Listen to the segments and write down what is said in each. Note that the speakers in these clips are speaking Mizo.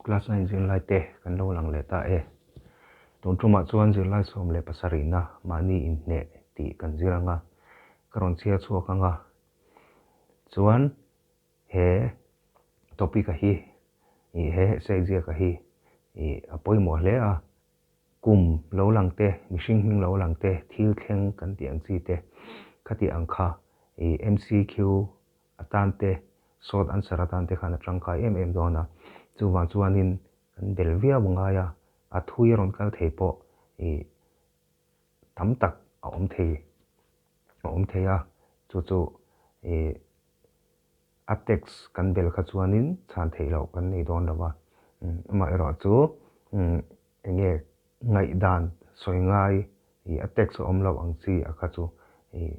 Class 9 zirlai te kan lo lang leh ta e. Tun tumah chuan zirlai 17na mahni inhneh tih kan zir anga ka rawn chhiar chhuak anga chuan he topic a hi ih he essay ziak a hi ih a pawimawh hle a. Kum lo lang te, mihring hming lo lang te, thil thleng kan tih ang chi te khati ang kha ih MCQ atan te, short answer atan te khan a tangkai em em dawn a. Chuvang chuanin kan bel viau a ngai a, a thui a rawn kal thei pawh ih tam tak a awm thei a awm thei a, chu chu ih a text kan bel kha chuanin chhan theih loh kan nei dawn lo va. Amaherawh chu eng nge ngaihdan sawi ngai ih a text a awm loh ang chi a kha chu ih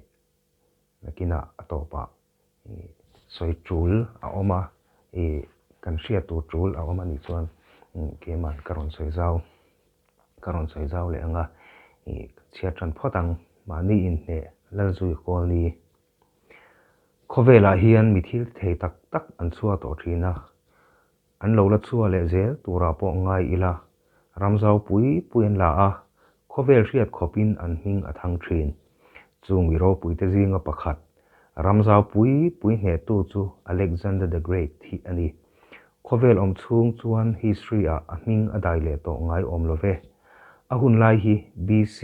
Nakinah a tawpah sawi tul a awm a, ih kan hriat tur tul a awm a nih chuan keiman ka rawn sawi zau, ka rawn sawi zau leh ang a, ih ka chhiat tan phawt ang. Mahni inhneh Lalzui Kawlni khawvelah hian mi thil thei tak tak an chhuah tawh thin a, An lo la chhuah leh zel turah pawh ngai ila, ramzau pui pui an la a, khawvel hriat khawpin an hming a thang thin. Chung mi ropuite zinga pakhat, ramzau pui pui hnehtu chu Alexander the Great hi a ni. Khawvel awm chhung chuan history-ah a hming a dai leh tawh ngai awm lo ve. A hun lai hi BC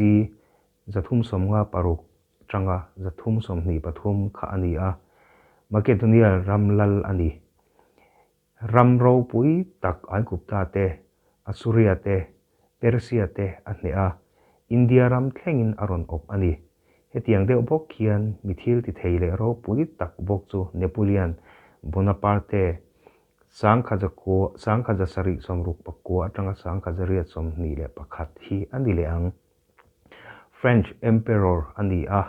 356 atanga 323 kha a ni a, Makedonia ram lal a ni. Ram ropui tak Aigupta te, Assuria te, Persia te a hneh a, India ram thlengin a rawn awp a ni. Hetiang deuh bawk hian mi thil ti thei leh ropui tak bawk chu Napoleon Bonaparte 1769 atanga 1821 hi a ni leh ang. French Emperor a ni a,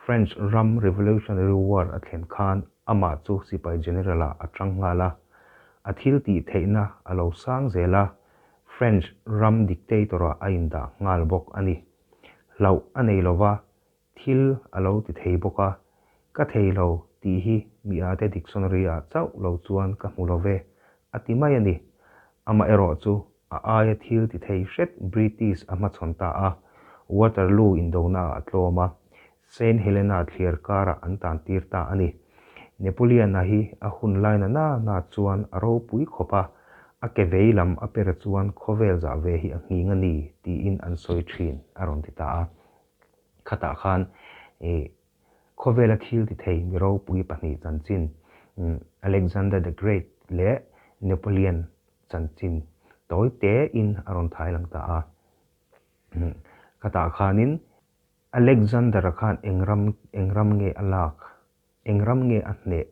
French ram Revolutionary War a thlen khan amah chu sipai general-ah a tang nghal a, a thil tih theihna a lo sang zel a, French ram dictator-ah a indah nghal bawk a ni. Hlauh a nei lo va, thil a lo ti thei bawk a, ka thei lo tih hi mi ate dictionary-ah chauh lo chuan ka hmu lo ve, a ti mai a ni. Amaherawhchu A aia thil ti thei hret British a hmachhawn ta a, Waterloo indonaah a tlawm a, Saint Helena thliar karah an tan tir ta a ni. Napoleon-a hi a hun lai na na na chuan a ropui khawp a, a ke vei lam a per chuan khawvel zah ve hi a nghing a ni tiin an sawi thin, a rawn ti ta a. Khatah khan khawvela thil ti thei mi ropui pahnih chanchin Alexander the Great leh Napoleon chanchin tawi tein a rawn thai lang ta a. Khatah khanin Alexander-a khan eng ram eng ram nge a lak, eng ram nge a hneh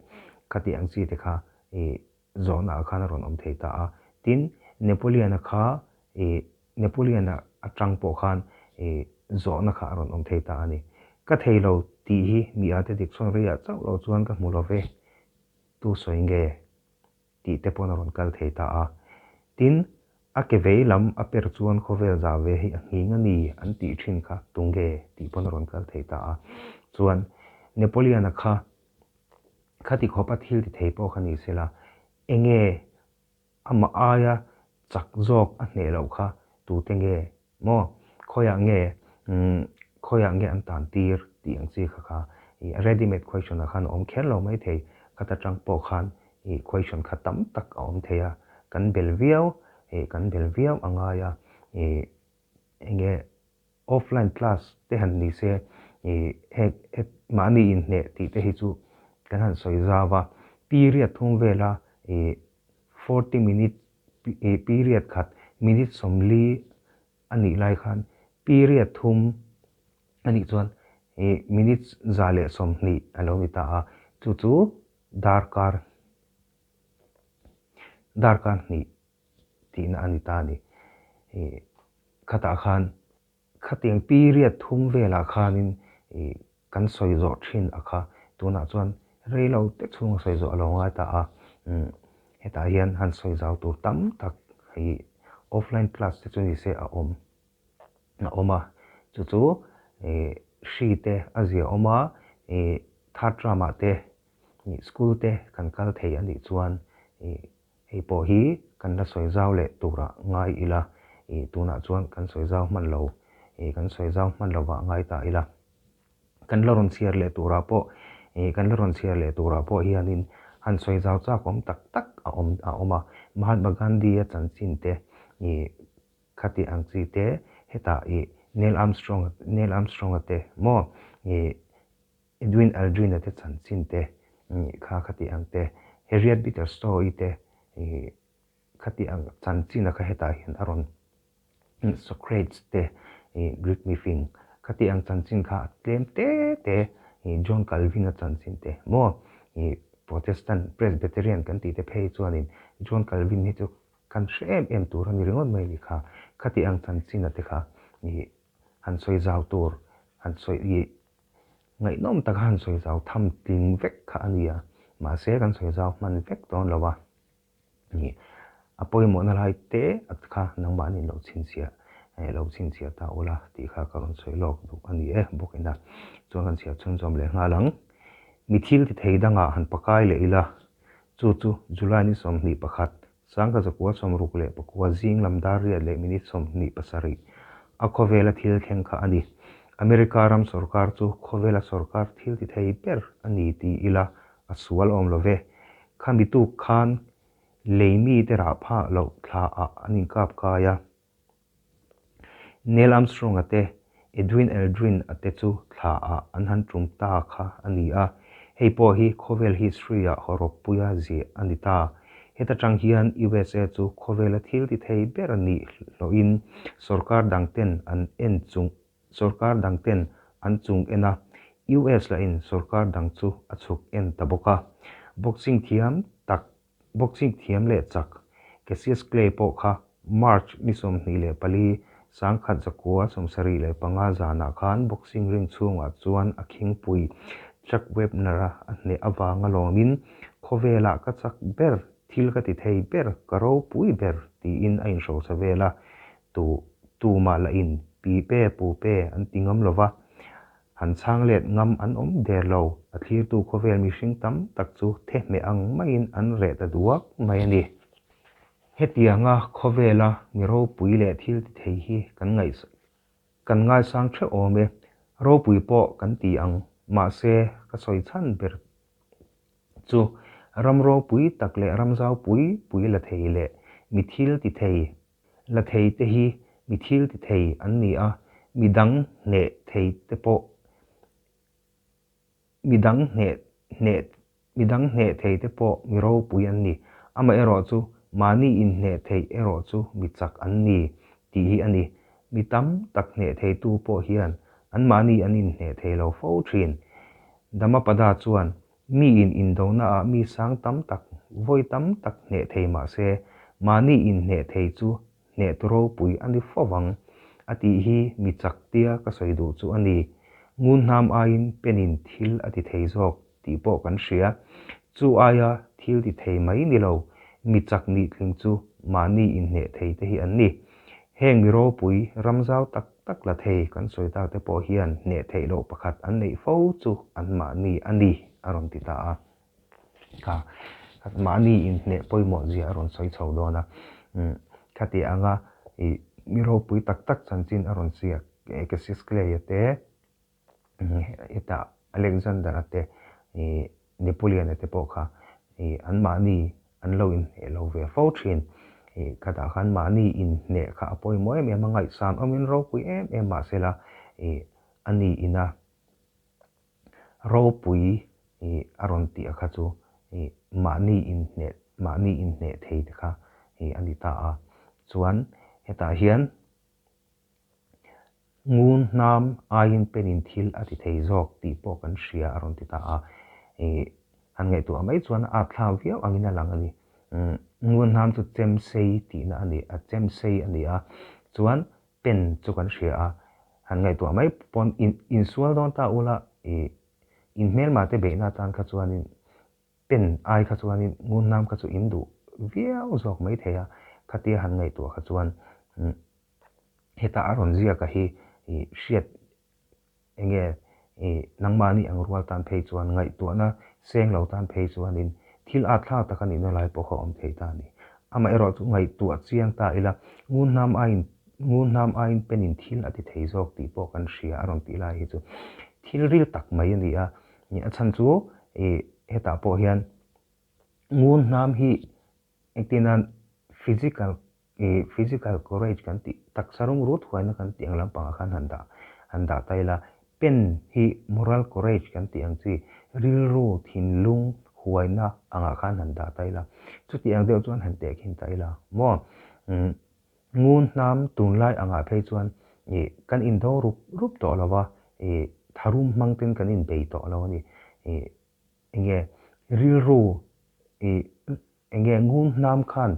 kha tih ang chi te kha ih zawhnaah khan a rawn awm thei ta a. Tin, Napoleon-a kha ih Napoleon-a atang pawh khan ih zawhna kha a rawn awm thei ta a ni. Ka thei lo tih hi mi ate dictionary-ah chauh lo chuan ka hmu lo ve, tu sawi nge? tih te pawn a rawn kal thei ta a. Tin, a ke vei lam a per chuan khawvel zah ve hi a nghing a ni an tih thin kha tunge tih pawn a rawn kal thei ta a. Chuan, Napoleon-a kha khati khawpa thil ti thei pawh kha ni sela, enge amah aia chak zawk a hneh loh kha tute nge maw? Khawiah nge khawiah nge an tan tir tih ang chi kha kha ih ready made question ah khan a awm kher lo mai thei. Khata tang pawh khan ih question kha tam tak a awm thei a, kan bel viau ih kan bel viau a ngai a ih enge offline class te han ni se ih heng mahni inhneh tih te hi chu kan han sawi zau a, period thum vela ih 40 minute period khat minute 40 a nih lai khan period thum a nih chuan minute 120 a lo ni ta a, chu chu darkar darkar hnih tihna a ni ta a ni. Khatah khan khatiang period thum velah khanin Kan sawi zawh thin a kha, tunah chuan rei lo te chhunga sawi zawh a lo ngai ta a, hetah hian han sawi zau tur tam tak hi offline class te chu ni se a awm a awm a, chu chu hri te a zia awm a, third term ah te school te kan kal thei a nih chuan hei pawh hi kan. kan la sawi zau leh turah ngai ila, ih tunah chuan kan sawi zau hman lo, ih kan sawi zau hman lovah ngai ta ila. Kan la rawn chhiar leh turah pawh, ih kan la rawn chhiar leh turah pawh hianin han sawi zau chak awm tak tak a awm a awm a. Mahatma Gandhi-a chanchin te, ih khati ang chi te, hetah ih Neil Armstrong Neil Armstrong-a te maw ih Edwin Aldrin-a te chanchin te kha khati ang te, Harriet Beecher Stowe-i te khati ang chanchin a kha hetah hian a rawn Socrates te Greek mifing khati ang chanchin kha a tlem te te John Calvin-a chanchin te maw Protestant Presbyterian kan tih te phei chuanin John Calvin hi chu kan hre em em tur a ni ringawt mai ni kha khati ang chanchin a te kha han sawi zau tur han sawi Ngaihnawm taka han sawi zau tham tling vek kha a ni a, mahse kan sawi zau hman vek dawn lo a ni. A pawimawhna lai te at kha nangmahni lo chhinchhiah lo chhinchhiah ta ula tih kha ka rawn sawi lawk duh a ni e bawkin a. Chuan kan chhiar chhunzawm leh nghal ang. Mi thil ti thei dangah han pakai leh ila, chu chu July ni 21, 1969 zing lam dar riat leh minute 27 a khawvela thil thleng kha a ni. America ram sorkar chu khawvela sorkar thil ti thei ber a ni ti ila a sual awm lo ve. Khami tuk khan lei mite rah phah loh thla ah an inkap kai a. Neil Armstrong-a te, Edwin Aldrin-a te chu thla ah an han tum ta kha a ni a, hei pawh hi khawvel history-ah hawrawppuia ziah a ni ta. Heta tang hian USA chu khawvela thil ti thei ber nih hlawhin sorkar dangten an en chung sorkar dangten an chung en a, US lahin sorkar dang chu a chhuk en ta bawk a. Boxing thiam tak Boxing thiam leh chak Cassius Clay pawh kha March ni 24, 1975 zanah khan boxing ring chhungah chuan a khingpui Chuck Wepner-a a hneh avanga lawmin, Khawvelah ka chak ber, thil ka ti thei ber, ka ropui ber, tiin a inhrosa vel a, tu tumah lahin pi pe pu pe an ti ngam lova. Han chhang let ngam an awm der lo, a thlirtu khawvel mihring tam tak chu thehmeh ang maiin an reh ta duak mai a ni. Hetianga khawvela mi ropui leh thil ti thei hi kan ngaih kan ngaisang theuh awm e, ropui pawh kan ti ang, mahse ka sawi chhan ber chu ram ropui tak leh ram zau pui pui la thei leh mi thil ti thei La thei te hi mi thil ti thei an ni a, mi dang hneh thei te pawh mi dang hneh hneh mi dang hneh thei te pawh mi ropui an ni. Amaherawhchu mahni inhneh theih erawh chu mi chak an ni tih hi a ni. Mi tam tak hneh theitu pawh hian anmahni an inhneh thei lo fo thin. Dhammapada chuan Miin indonaah mi sang tam tak, vawi tam tak hneh thei mah se, mahni inhneh thei chu hnehtu ropui a ni fo vang, a tih hi mi chak tia ka sawi duh chu a ni. Ngunhnam aiin penin thil a ti thei zawk tih pawh kan hria. Chu aia thil ti thei mai ni lo, mi chak nih tling chu mahni inhneh thei te hi an ni. Heng mi ropui ram zau tak tak la thei kan sawi tak te pawh hian hneh theih loh pakhat an neih fo chu an mahni a ni a rawn ti ta a. Kha mahni inhneh pawimawh zia a rawn sawi chho dawn a. Khati anga ih mi ropui tak tak chanchin a rawn ziak Cassius Clay-a te, hetah Alexander-a te, ih Napoleon-a te pawh kha ih anmahni an lo inhneh lo ve fo thin. Ih khatah khan mahni inhneh kha a pawimawh em em a, ngaihsan awmin ropui em em mahsela ih a ni ina ropui ih a rawn tih a kha chu ih mahni inhneh mahni inhneh thei te kha ih a ni ta a. Chuan hetah hian Ngun hnam aiin penin thil a ti thei zawk tih pawh kan hria a rawn ti ta a. Ih, han ngaihtuah mai chuan a thla viau angin a lang a ni. Ngun hnam chu chemsei tihna a ni, a chemsei a ni a, chuan pen chu kan hria a. Han ngaihtuah mai pawn in insual dawn ta ula, ih, inhmelma te beihna atan kha chuanin Pen ai kha chuanin ngunhnam kha chu in duh viau zawk mai thei a, khatia han ngaihtuah kha chuan heta a rawn ziaka hi hriat enge nangmahni ang rual tan phei chuan ngaihtuahna seng lo tan phei chuanin thil at thlak tak a nihna lai pawh kha awm thei ta a ni. Amaherawhchu ngaihtuah chiang ta ila, ngunhnam aiin ngunhnam aiin pen in thil a ti thei zawk tih pawh kan hria a rawn tih lai hi chu thil ril tak mai a ni a. A chhan chu ih hetah pawh hian ngunhnam hi engtin nan physical ih physical courage kan tih taksa rungrut huaina kan tih ang lampangah khan han dah han dah ta ila pen hi moral courage kan tih ang chi rilru thinlung huaina angah khan han dah ta ila chuti ang deuh chuan han tehkhin ta ila maw umm ngunhnam tunlai angah phei chuan ih kan indo rup rup tawh lo va ih tharum hmang ten kan inbei tawh lo a ni ih enge rilru ih enge ngunhnam khan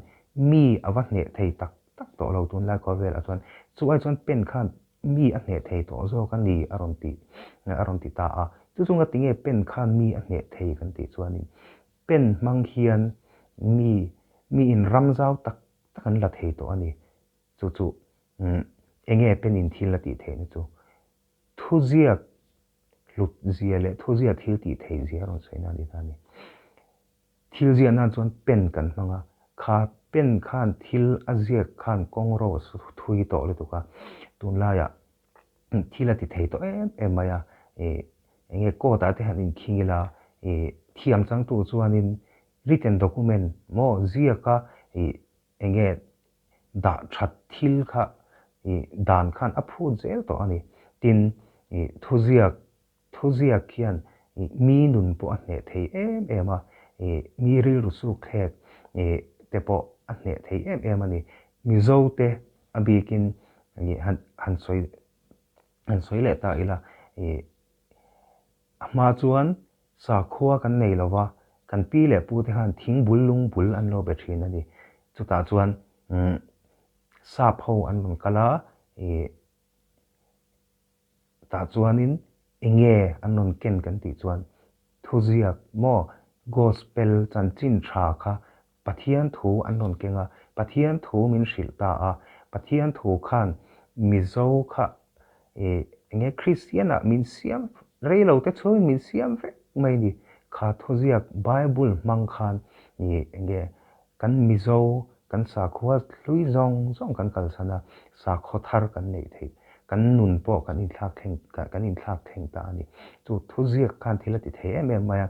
mi a va hneh thei tak tak tawh lo tunlai khawvelah chuan chu ai chuan pen khan mi a hneh thei tawh zawk a ni a rawn ti a rawn ti ta a chu chunga tinge pen khan mi a hneh thei kan tih chuanin pen hmang hian mi mi in ram zau tak tak an la thei tawh a ni chu chu enge pen in thil a tih theihna chu thuziak hlut zia leh thuzia thil tih theih zia a rawn sawi na a ni ta a ni. Thil ziah nan chuan pen kan hmang a, kha pen khan thil a ziak khan kawng ro a su thui tawh lutuk a, tunlaiah thil a ti thei tawh em em mai a, ih eng nge court ah te han inkhing ila ih thiam changtu chuanin written document maw ziaka ih eng nge dah that thil kha ih dan khan a phut zel tawh a ni. Tin, ih thuziak thuziak hian ih mi nun pawh a hneh thei em em a, ih mi rilru suk thlek ih te pawh a hneh thei em em a ni. Mizo te a bikin ih han han sawi han sawi leh ta ila ih A hma chuan sakhua kan nei lo va, kan pi leh pu te khan thing bul lung bul an lo be thin a ni. Chutah chuan sap ho an rawn kal a, ih tah chuanin enge an rawn ken kan tih chuan thuziak maw gospel chanchin tha kha Pathian thu an rawn keng a, Pathian thu min hrilh ta a, Pathian thu khan Mizo kha ih enge Kristian ah min siam rei lo te chhungin min siam vek mai a ni. Kha thuziak Bible hmang khan ih enge kan Mizo kan sakhua hlui zawng zawng kan kalsan a, sakhaw thar kan neih theih, kan nun pawh kan inthlak thleng kan inthlak thleng ta a ni. Chu thuziak khan thil a ti thei em em mai a.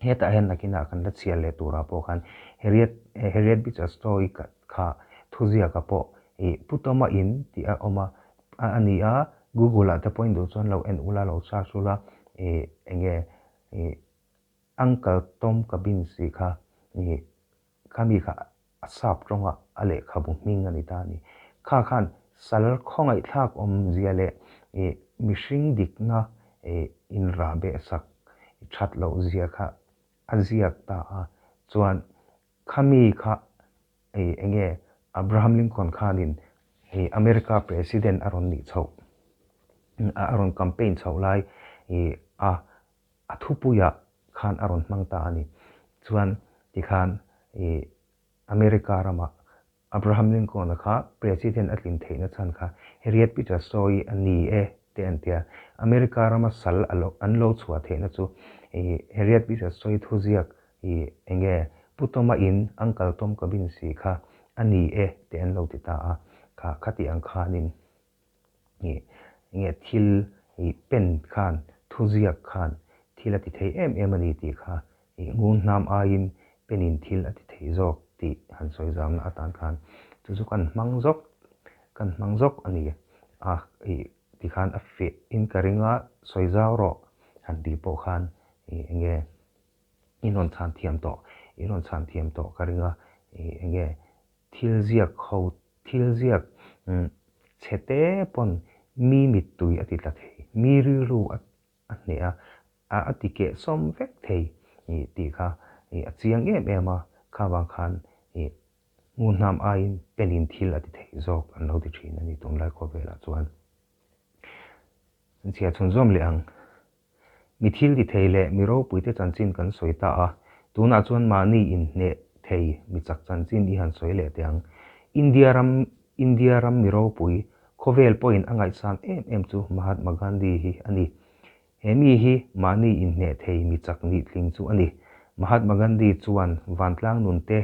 Hetah hian nakinah kan la chhiar leh turah pawh khan Harriet Harriet Beecher Stowe kha thuziaka pawh ih Pu Toma in tih a awm a a ni a, Google ah te pawhin duh chuan lo en ula lo search ula ih enge ih Uncle Tom Cabins tih kha ih khami kha a sap tawnga a lehkhabu hming a ni ta a ni. Kha khan sal khawngaihthlak awmzia leh ih mihring dikna ih inrah behsak that loh zia kha a ziak ta a. Chuan khami kha ih enge Abraham Lincoln khanin ih America President a rawn nih chhoh a rawn campaign chhoh lai ih a a thupuiah khan a rawn hmang ta a ni. Chuan tikhan ih America ramah Abraham Lincoln-a kha President a tlin theihna chhan kha Harriet Beecher Stowe-i a ni e te an ti a. America rama sal a lo an lo chhuah theihna chu ih Harriet Beecher Stowe-i thuziak ih enge Pu Toma in Uncle Tom Cabins hi kha a ni e te an lo ti ta a. Kha khati ang khanin Ih nge thil ih pen khan thuziak khan thil a ti thei em em a ni tih kha ih ngun hnam aiin penin thil a ti thei zawk tih han sawi zamna atan khan chu chu kan hmang zawk kan hmang zawk a ni a ih tikhan a feh in ka ring a sawi zau rawh han tih pawh khan ih enge in rawn chhan thiam tawh in rawn chhan thiam tawh ka ring a ih enge thil ziak ho Thil ziak chhe te pawn mi mittui a ti tla thei, mi rilru a hneh a, a ti keh sawm vek thei tih kha a chiang em em a, kha vang khan ngunhnam aiin penin thil a ti thei zawk an lo ti thin a ni tunlai khawvelah chuan. Chhia chhunzawm leh ang. Mi thil ti thei leh mi ropuite chanchin kan sawi ta a, tunah chuan mahni inhneh thei mi chak chanchin i han sawi leh teh ang. India ram India ram mi ropui, khawvel pawhin a ngaihsan em em chu Mahatma Gandhi hi a ni. He mi hi mahni inhneh thei mi chak nih tling chu a ni. Mahatma Gandhi chuan vantlang nun te,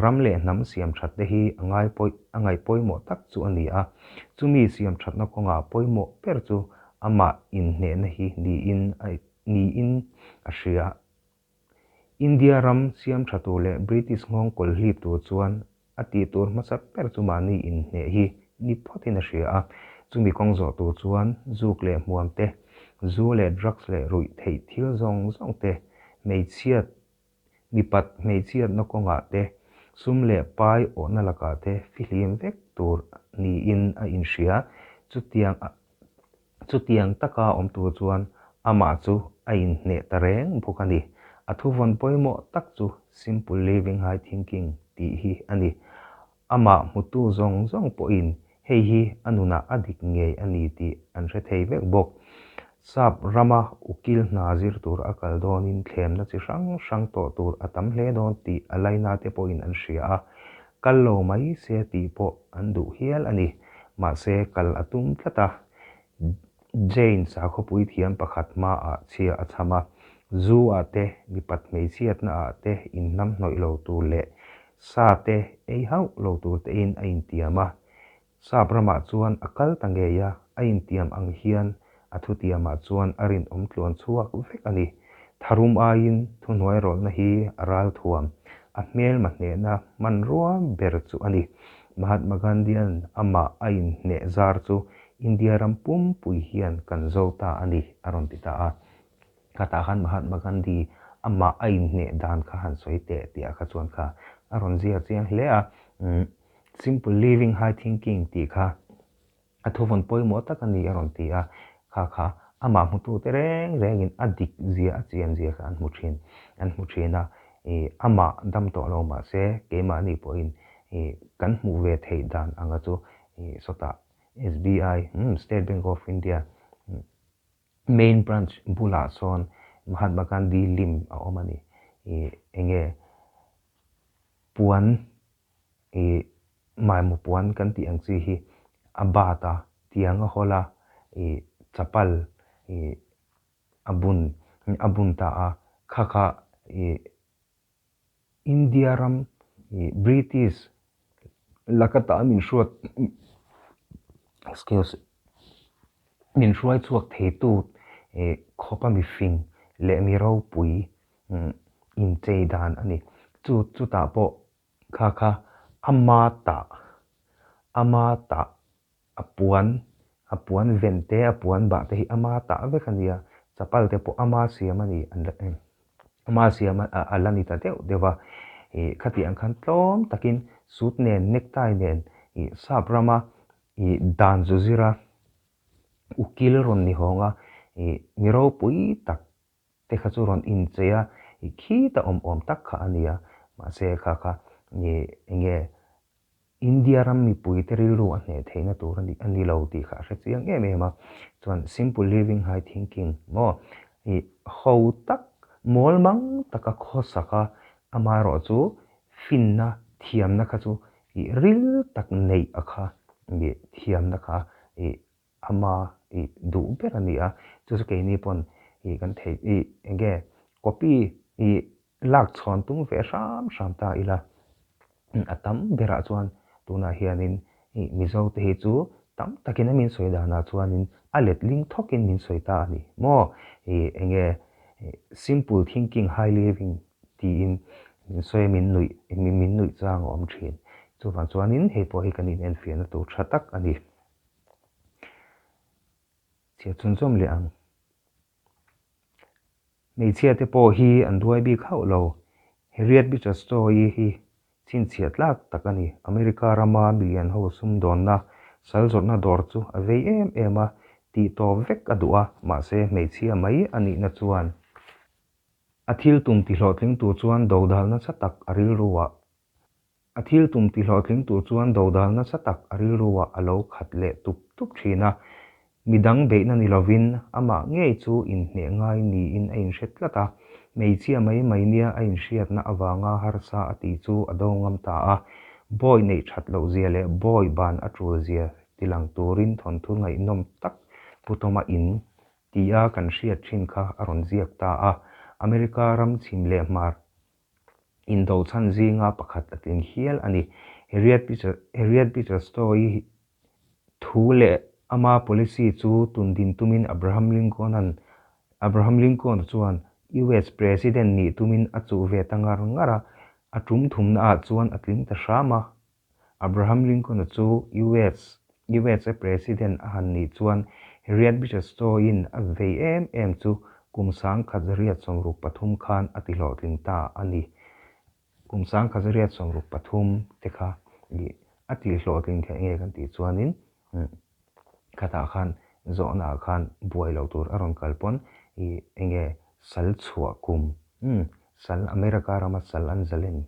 Ram leh hnam siam that te hi a ngai pawi a ngaih pawimawh tak chu a ni a. Chumi siam thatna kawngah pawimawh ber chu amah inhnehna hi niin a niin a hria. India ram siam tha tur leh British nghawng kawl hlip tur chuan a tih tur hmasa ber chu mahni inhneh hi ni phawtin a hria a. Chumi kawng zawh tur chuan zuk leh hmuam te, zu leh drugs leh ruih theih thil zawng zawng te, hmeichhiat mipat hmeichhiatna kawngah te, sum leh pai awhna lakah te fihlim vek tur niin a inhria. Chutiang Chutiang taka awm tur chuan amah chu a inhneh ta reng bawk a ni. A thuvawn pawimawh tak chu Simple Living High Thinking tih hi a ni. Amah hmutu zawng zawng pawhin hei hi a nunah a dik ngei a ni tih an hre thei vek bawk. Sap rama ukil hna zir tur a kal dawnin thlemna chi hrang hrang tawh tur a tam hle dawn tih a lainate pawhin an hria a, kal lo mai se tih pawh an duh hial a ni. Mahse, kal a tum tlat a. Jane sakhawpui thiam pakhat hmaah chhia a chham a, zu ah te, mipat hmeichhiatna ah te inhnamhnawih lo tur leh sa te ei hauh lo tur tein a intiam a. Sap ramah chuan a kal ta ngei a, a intiam ang hian a thutiamah chuan a rinawm tluan chhuak vek a ni. Tharum aiin thuhnuairawlhna hi a ral thuam, a hmelma hnehna hmanrua ber chu a ni. Mahatma Gandhi-a'n amah a inhneh zar chu India ram pumpui hian kan zo ta a ni, a rawn ti ta a. Khatah khan Mahatma Gandhi amah a inhneh dan kha han sawi teh tih ah kha chuan kha a rawn ziak chiang hle a. Simple living, high thinking tih kha a thuvawn pawimawh tak a ni a rawn ti a, kha kha amah hmutute reng rengin a dik zia a chian zia kha an hmu thin an hmu thin a, ih amah dam tawh lo mah se keimahni pawhin ih kan hmuh ve theih dan anga chu ih sawtah SBI, State Bank of India, Main branch bulah sawn Mahatma Gandhi lim a awm a ni, ih enge puan Ih, maimaw puan kan tih ang chi hi a bat a, tiang a hawl a, ih, chapal, ih, a bun, a bun ta a, kha kha, ih, India ram, ih, British laka ta min hruat, excuse, min hruai chhuak theitu, ih, khawpa mifing leh mi ropui inchei dan a ni. Chu chutah pawh kha kha ama tah, ama tah a puan, a puan ven te, a puan bah te hi ama tah vek a nia, chapal te pawh ama siam a ni, ama siam a la ni ta deuh deuh a. Ih khatiang ang khan tlawm takin suit nen, necktie nen ih sap rama ih dan zu zira ukil rawn ni hawng a, ih mi ropui tak te kha chu rawn inchei a, i khita awm awm tak kha a nia. Mahse kha kha i enge India ram mipui te rilru a hneh theihna tur a ni a ni lo tih kha a hre chiang em em a. Chuan simple living high thinking maw i ho tak mawl mang taka khawsak a, amaherawhchu finna thiamna kha chu i ril tak neih a kha i thiamna kha i Ama i duh ber a ni a, chu chu keini pawn i kan theih i enge copy i lak chhawn tum ve hram hram ta ila, a tam berah chuan tunah hianin i Mizo te hi chu tam takin a min sawi danah chuanin a letling thawkin min sawi ta a ni maw? I enge simple thinking high living tiin min sawi a min nuih min nuih chang a awm thin. Chuvang chuanin hei pawh hi kan inenfiahna tur tha tak a ni. Chhiat chhunzawm leh ang. Hmeichhia te pawh hi an duai bik hauh lo. Harriet Beecher Stowe-i hi chhinchhiah tlak tak a ni. America rama milian ho sumdawnna sal zawrhna dawr chu a vei em em a, tih tawp vek a duh a, mahse hmeichhia mai a nihna chuan a thil tum tihlawhtling tur chuan dodal nasa tak a rilru ah A thil tum tihlawhtling tur chuan dodal nasa tak a rilruah a lo khat leh tup tup thin a, midang beihna ni lovin amah ngei chu inhneh ngai niin a inhre tlat a, hmeichhia mai mai nia a inhriatna avanga harsa a tih chu a do ngam ta a, bawi neih that loh zia leh bawi ban a tul zia tilang turin thawnthu ngaihnawm tak Pu Tawma in tia kan hriat thin kha a rawn ziak ta a, America ram chhim leh hmar. Indo chhan zinga pakhat a tling hial a ni. Harriet Beecher Harriet Beecher Stowe-i thu leh ama policy chu tundin tumin Abraham Lincoln-a'n Abraham Lincoln-a chuan US President nih tumin a chuh ve ta ngar ngar a, a tum thumnaah chuan a tling ta hram a. Abraham Lincoln-a chu US USA President a han nih chuan Harriet Beecher Stowe-in a vei em em chu kum 1863 khan a tihlawhtling ta a ni. Kum 1863 te kha ih a tihlawhtling theih nge kan tih chuanin khatah khan zawhnaah khan buai loh tur a rawn kal pawn ih enge sal chhuah kum sal America rama sal an zalen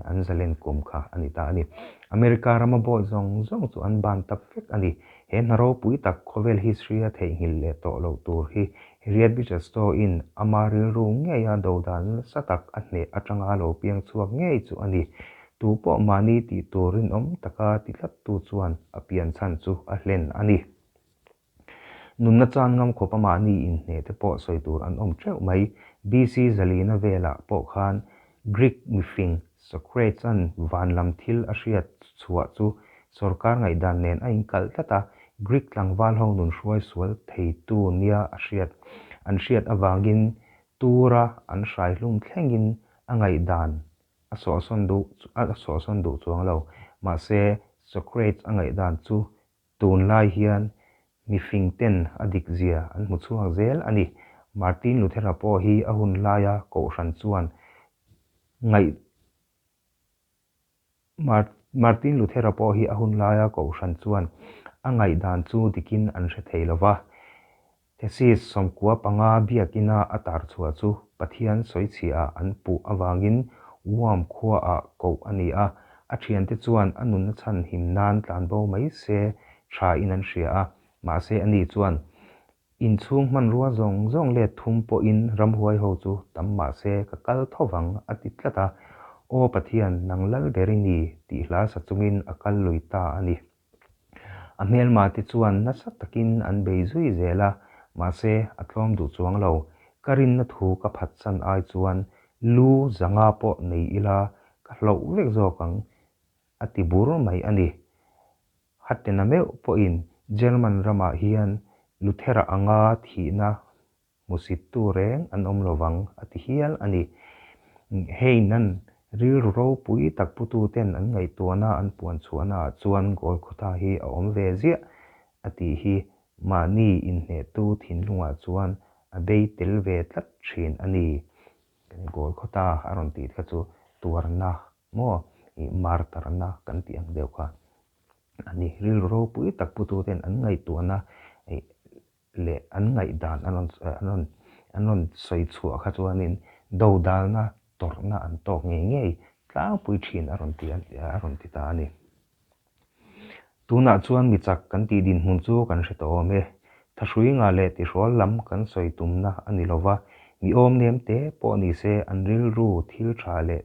An zalen kum kha a ni ta a ni. America rama bawi zawng zawng chu an ban tap vek a ni. He hna ropui tak khawvel history a theihnghilh leh tawh loh tur hi Harriet Beecher Stowe-in ama rilru ngeia dodal nasa tak a hneh atanga lo piang chhuak ngei chu a ni. Tu pawh mahni tih tur rinawm taka ti tlattu chuan a pian chhan chu a hlen a ni. Nunna chan ngam khawp a mahni inhneh te pawh sawi tur an awm teuh mai. BC zalina velah pawh khan Greek mifing Socrates-a'n van lam thil a hriat chhuah chu sawrkar ngaihdan nen a inkalh tlat a, Greek tlangval ho nun hruai sual theitu nia a hriat an hriat avangin tura an hraihlum thlengin a ngaihdan a sawhsawn duh a sawhsawn duh chuang lo. Mahse, Socrates a ngaihdan chu Tunlai hian mifing ten a dik zia an hmu chhuak zel a ni. Martin Luthera pawh hi a hun laia kohhran chuan ngaih Martin Luthera pawh hi a hun laia kohhran chuan a ngaihdan chu dikin an hre thei lo va. Thesis 95 biakina a tar chhuah chu Pathian sawichhiah an puh avangin Worm khuaah koh a ni a, a thiante chuan a nunna chhan him nan tlanbo mai se tha in an hria a, mahse ani chuan inchhung hmanrua zawng zawng let thum pawhin ramhuai ho chu tam mahse ka kal tho vang a ti tlat a, Aw Pathian, nang lal ber i ni tih hla sa chungin a kal lui ta a ni. A hmelma te chuan nasa takin an bei zui zel a, mahse a tlawm duh chuang lo. Ka rinna thu ka phatsan ai chuan lu zanga pawh nei ila ka hlauh vek zawk ang a ti bur mai a ni. Hatena meuh pawhin German ramah hian Luthera anga thihna Hmusittu reng an awm lovang a ti hial a ni. Hei nan rilru ropui tak pututen an ngaihtuahna an puan chhuahnaah chuan Golgotha hi a awm ve ziah a tih hi mahni inhnehtu thinlungah chuan a bei tel ve tlat thin a ni. Golgotha a rawn tih kha chu tuarna maw ih martarna kan tih ang deuh kha a ni. Rilru ropui tak pututen an ngaihtuahna ih leh an ngaihdan an rawn an rawn an rawn sawi chhuah kha chuanin dodalna tawrhna an tawk ngei ngei tlangpui thin a rawn ti a rawn ti ta a ni. Tunah chuan mi chak kan tih dinhmun chu kan hre tawh awm e. Thahrui ngah leh tihrawl lam kan sawi tumna a ni lova, mi awm nem te pawh ni se an rilru thil tha leh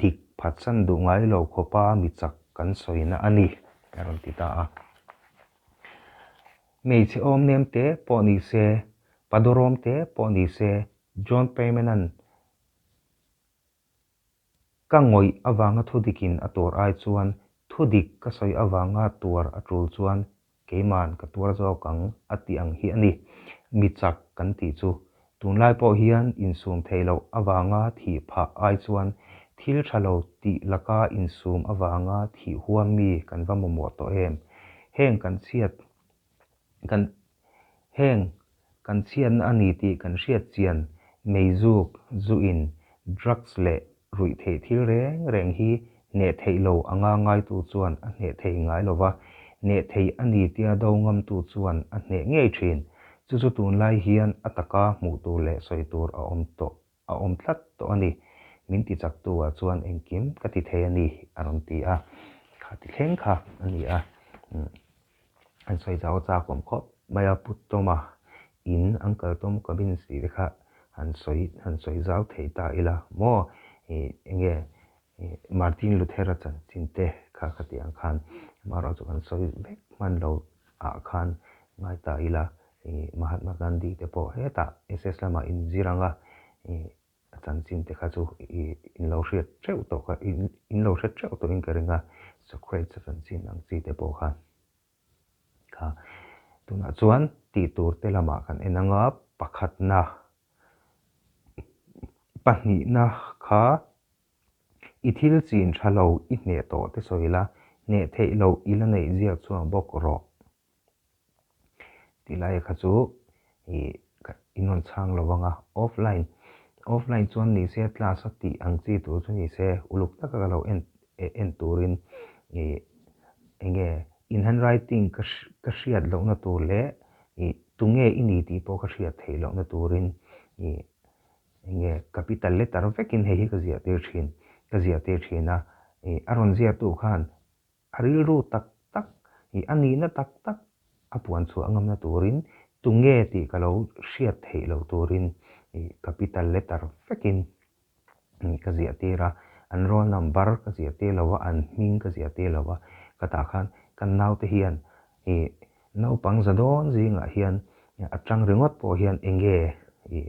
dik phatsan duh ngai lo khawpa mi chak kan sawina a ni a rawn ti ta a. Hmeichhe awmnem te pawh ni se, Padurawm te pawh ni se, John Payman-a'n ka ngawih avanga thudikin a tuar ai chuan thudik ka sawi avanga tuar a tul chuan keiman ka tuar zawk ang a tih ang hi a ni. Mi chak kan tih chu. Tunlai pawh hian insum thei loh avanga thih phah ai chuan thil tha lo tih laka insum avanga thih huam mi kan va mamawh tawh em? Heng kan chhiat kan heng kan chhiatna a ni tih kan hriat chian meizuk, zu in, drugs leh ruih theih thil reng reng hi hneh theih lo anga ngaitu chuan a hneh thei ngai lo va, hneh thei a ni tia do ngamtu chuan a hneh ngei thin. Chu chu tunlai hian a taka hmuh tur leh sawi tur a awm tawh a awm tlat tawh a ni. Min ti chaktu ah chuan engkim ka ti thei a ni a rawn ti a, kha ti thleng kha a ni a. An sawi zau chak awm khawp mai a, Pu Tawma in Uncle Tom Cobbins tih te kha han sawi han sawi zau thei ta ila maw ih enge ih Martin Luther-a chanchin te kha khati ang khan amaherawhchu kan sawi vek hman lo ah khan ngai ta ila ih Mahatma Gandhi te pawh hetah SS lamah inzir ang a ih. chanchin te kha chu i in lo hriat teuh tawh kha in lo hre teuh tawhin ka ring a, Socrates-a chanchin ang chi te pawh kha kha tunah chuan tih tur te lamah kan en ang a, pakhatna pahnihna kha i thil chin tha lo i hneh tawh te sawi la, hneh theih loh i la neih ziak chuang bawk rawh. Tih lai kha chu ih in rawn chhang lo vang a, offline offline chuan ni se class a tih ang chi tur chu ni se uluk taka ka lo en en turin ih eng nge in handwriting ka ka hriat lohna tur leh ih tunge i ni tih pawh ka hriat theih lohna turin ih eng nge capital letter vekin hei hi ka ziah tir thin ka ziah tir thin a ih a rawn ziahtu khan A rilru tak tak i a nihna tak tak a puan chhuah ngamna turin tunge tih ka lo hriat theih loh turin i capital letter vekin ka ziah tir a, an roll number ka ziah tir lo a, an hming ka ziah tir lo a, ka tah khan kan naute hian i naupang za dawn zingah hian a tang ringawt pawh hian enge i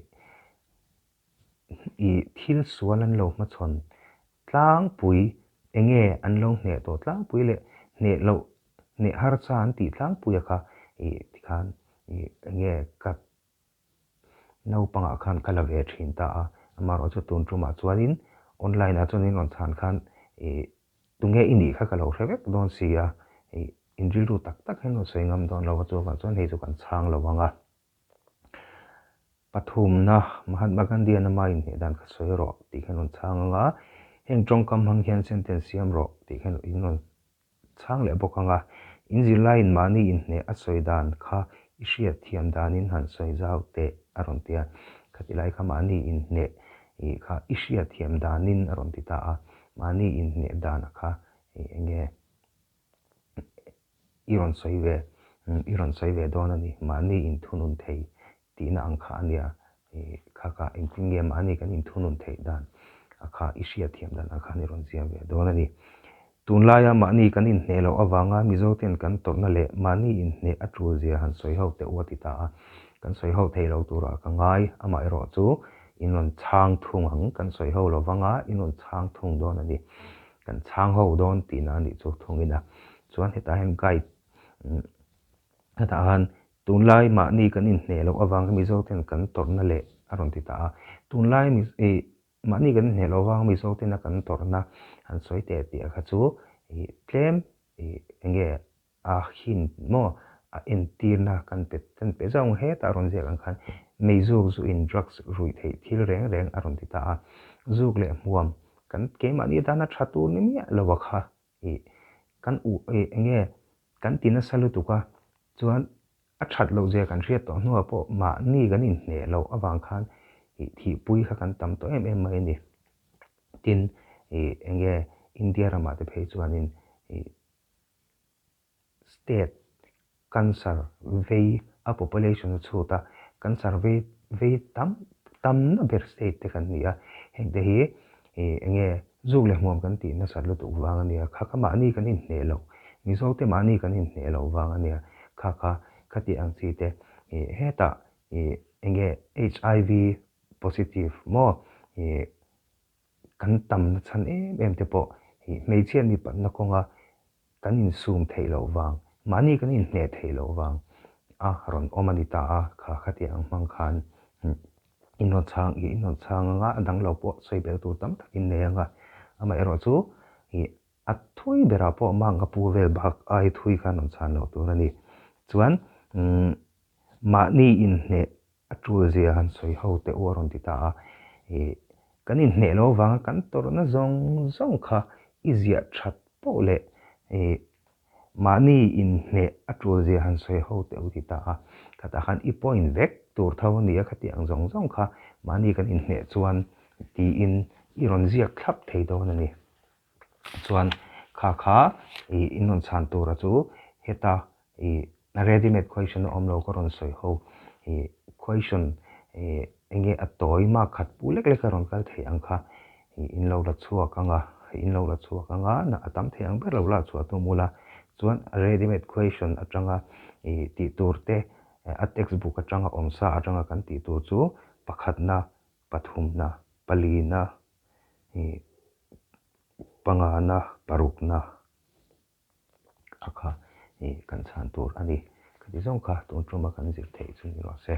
I thil sual an lo hmachhawn tlangpui, enge an lo hneh tawh tlangpui leh hneh loh, hneh harsa an tih tlangpui a kha i tikhan i enge ka naupangah khan ka la ve thin ta a, amaherawhchu tun tumah chuanin online ah chuan in rawn chhan khan i tunge i nih kha ka lo hre vek dawn si a, i in rilru tak tak hian rawn sawi ngam dawn lo a, chuvang chuan hei chu kan chhang lo ang a. Pathumna, Mahatma Gandhi-a nama inhneh dan kha sawi rawh tih khan rawn chhang ang a, heng tawngkam hmang hian sentence siam rawh tih khan in rawn chhang leh bawk ang a, in zirlaiin mahni inhneh a sawi dan kha i hriat thiam danin han sawi zau teh a rawn ti a, khati lai kha mahni inhneh ih kha i hriat thiam danin a rawn ti ta a, mahni inhneh dan a kha ih eng nge I rawn sawi ve, i rawn sawi ve dawn a ni. Mahni inthunun thei tihna ang kha a nia. Kha kha engtin nge mahni kan inthunun theih dan a kha i hriatthiam dan ang khan i rawn ziam ve dawn a ni. Tunlaia mahni kan inhneh loh avanga Mizoten kan tawrhna leh mahni inhneh a tul zia han sawi ho teh u a ti ta a. Kan sawi ho thei lo turah ka ngai, amaherawh chu in rawn chhang thung ang, kan sawi ho lo vanga in rawn chhang thung dawn a ni. Kan chhang ho dawn tihna a nih chu thungin a. Chuan hetah hian guide hetah khan tunlai mahni kan inhneh loh avang Mizo ten kan tawrhna leh a rawn ti ta a. Tunlai ih mahni kan inhneh loh avang Mizo tena kan tawrhna han sawi teh tih kha chu ih tlem ih eng nge a hint maw a entirna kan pe kan pe zauh ang hetah rawn ziak ang khan meizuk zu in drugs ruih theih thil reng reng a rawn ti ta a. Zuk leh hmuam kan keimahni atana tha tur ni miah lo a kha ih kan uh ih eng nge kan ti nasa lutuk a chuan a that loh zia kan hriat tawh hnuah pawh mahni kan inhneh loh avang khan ih thihpui kha kan tam tawh em em mai a ni. Tin ih eng nge India ramah te phei chuanin ih State cancer vei a population a chhut a, cancer vei vei tam tamna ber state te kan ni a, heng te hi ih eng nge zuk leh hmuam kan tih nasat lutuk vang a nia, kha kha mahni kan inhneh loh, Mizo te mahni kan inhneh loh vang a nia, kha kha khati ang chi te ih hetah ih eng nge HIV positive maw ih Kan tamna chhan em em te pawh hi hmeichhia mipatna kawnga kan insum theih loh vang, mahni kan inhneh theih loh vang a rawn awm a ni ta a, kha khatiang ang hmang khan in rawn chhang ih in rawn chhang anga a dang lo pawh sawi belh tur tam tak in nei anga, amaherawh chu ih a thui berah pawh mang a pu vel bak ai thui khan rawn chhan loh tur a ni. Chuan mahni inhneh A tul zia han sawi ho teh u a rawn ti ta a, ih kan inhneh lo avanga kan tawrhna zawng zawng kha i ziah that poh leh ih mahni inhneh a tul zia han sawi ho teh u ti ta a, khatah khan i point vek tur tho a nia khati ang zawng zawng kha mahni kan inhneh chuan tiin i rawn ziak thlap thei dawn a ni. Chuan kha kha ih in rawn chhan tura chu heta ih ready made question a awm lo ka rawn sawi ho ih question ih eng nge a tawi mark khat pu lek lek a rawn kal theih ang kha ih in lo la chhuak ang a in lo la chhuak ang a na a tam theih ang ber lo la chhuah tum ula chuan ready made question atanga ih tih tur te a textbook atanga awmsa atanga kan tih tur chu pakhatna pathumna. Palina, pangana, parukna a kha kan chhan tur a ni. Khati zawng kha tun tuma kan zir theih chu ni rawh se.